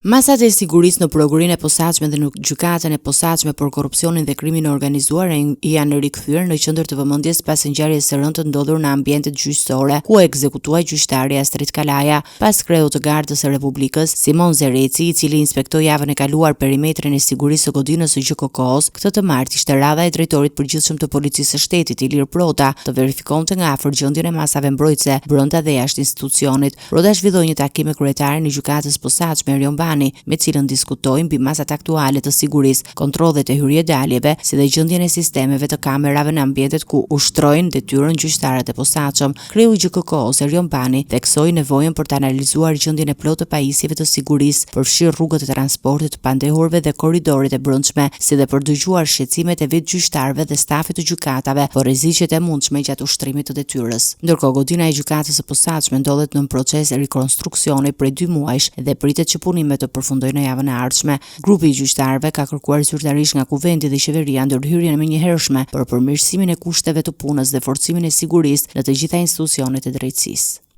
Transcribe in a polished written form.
Masat e sigurisë në Prokurorinë e Posaçme dhe në Gjykatën e Posaçme për Korrupsionin dhe Krimin e Organizuar janë rikthyer në qendër të vëmendjes pas ngjarjes së rëndë të ndodhur në ambientet gjyqësore, ku u ekzekutua gjyqtari Astrit Kalaja. Pas kreut të Gardës së Republikës, Simon Zereci, i cili inspektoi javën e kaluar perimetrin e sigurisë së godinës së GJKKO-së, këtë të martë ishte radha e drejtorit të përgjithshëm të Policisë së Shtetit, Ilir Prota, të verifikonte nga afër gjendjen e masave mbrojtëse brenda dhe jashtë institucionit. Prota zhvilloi një takim me kryetarin e Gjykatës së Posaçme, Erion Bani, me të cilin diskutoi mbi masat aktuale të sigurisë, kontrollet e hyrje-daljeve, si dhe gjendjen e sistemeve të kamerave në ambientet ku ushtrojnë detyrën gjyqtarët e posaçëm. Kreu i GJKKO-së, Erion Bani, theksoi nevojën për të analizuar gjendjen e plotë të pajisjeve të sigurisë, përfshirë rrugët e transportit të pandehurve dhe korridoret e brendshme, si dhe për të dëgjuar shqetësimet e vetë gjyqtarëve dhe stafit të gjykatave për rreziqet e mundshme gjatë ushtrimit të detyrës. Ndërkohë, godina e Gjykatës së Posaçme ndodhet nën proces rikonstruksioni prej dy muajsh dhe pritet që punimet të përfundojnë në javën e ardhshme. Grupi i gjyqtarëve ka kërkuar zyrtarisht nga Kuvendi dhe qeveria ndërhyrjen e menjëhershme për përmirësimin e kushteve të punës dhe forcimin e sigurisë në të gjitha institucionet e drejtësisë.